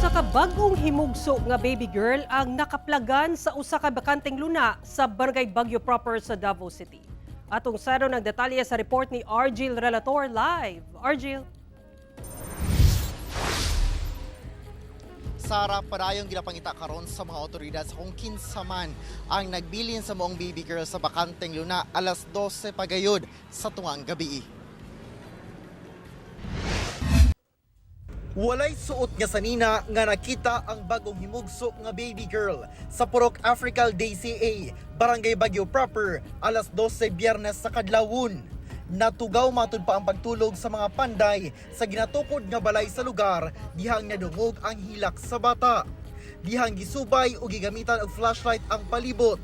Usa ka bag-ong himugso nga baby girl ang nakaplagan sa usa ka bakanteng luna sa Barangay Baguio proper sa Davao City. Atong saron ang detalye sa report ni Argil Relator live. Argil. Sara, padayong ginapangita karon sa mga otoridad sa kung kinsa man ang nagbilin sa maong baby girl sa bakanteng luna alas 12 pagayod sa tungang gabi. Walay suot nga sanina nga nakita ang bagong himugso nga baby girl sa Purok Africal DCA, Barangay Baguio Proper, alas 12 Biyernes sa kadlawon. Natugaw matud pa ang pagtulog sa mga panday sa ginatukod nga balay sa lugar dihang nadungog ang hilak sa bata. Dihang gisubay o gigamitan og flashlight ang palibot.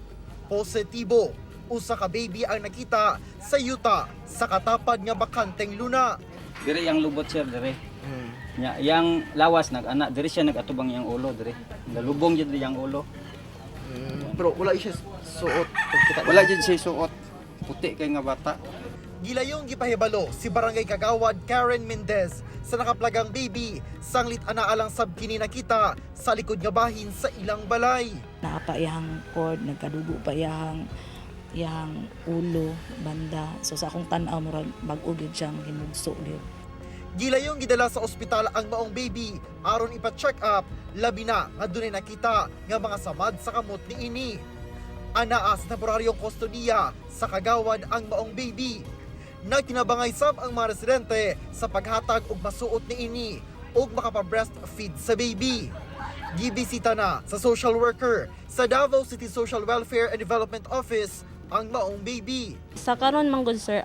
Positibo, usa ka baby ang nakita sa yuta sa katapad nga bakanteng luna. Dire yang lubot, sir, dire. Nya yang lawas nag ana dire siya nagatubang yang ulo dire. Nalubong jud yang ulo. Pero wala siya suot pagkita. Wala jud siya suot. Puti kay nga bata. Gilayong gipahibalo si Barangay Kagawad Karen Mendez sa nakaplagang baby sanglit ana alang sab kini nakita sa likod nga bahin sa ilang balay. Naa pa iyang cord, nagkadugo pa iyang iyang ulo banda. So sa akong tan-aw, murag bag-o gyud siyang himugso gyud. Gilayong gidala sa ospital ang maong baby aron ipa-check up, labi na nga dunay nakita nga mga samad sa kamot niini. Anaa sa temporaryong kustodiya sa kagawad ang maong baby. Nagtinabangay sab ang mga residente sa paghatag og masuot niini ug makapa-breastfeed sa baby. Gibisita na sa social worker sa Davao City Social Welfare and Development Office ang maong baby. Sa karon man gud, sir,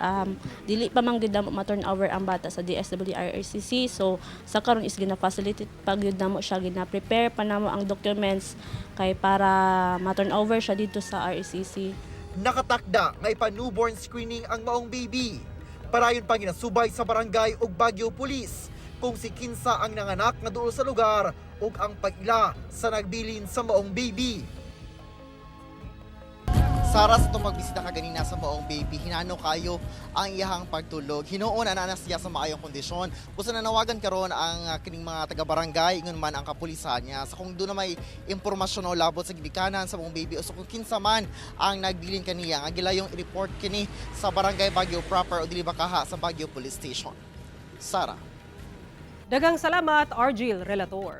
dili pa man gud namo ma-turn over ang bata sa DSWRRCC. So sa karon is gina-facilitate pa gyud namo siya, gina-prepare pa namo ang documents kay para ma-turn over siya dito sa RCC. Nakatakda nga ipa-newborn screening ang maong baby. Parayon pa ginasubay sa barangay ug Baguio Police kung si kinsa ang nanganak nga duol sa lugar ug ang pag-ila sa nagbilin sa maong baby. Sara, sa itong pagbisita kaganina sa maong baby, hinano kayo ang iyahang pagtulog. Hinuon ana na siya sa maayong kondisyon. Busa nanawagan karon ang kining mga taga-barangay, ingon man ang kapulisan niya. Sa kung doon na may impormasyon o labot sa gibikanan sa maong baby o sa kung kinsa man ang nagbilin kaniya, nga gilayong i-report kini sa Barangay Baguio Proper o dili bakaha sa Baguio Police Station. Sara. Daghang salamat, Argil Relator.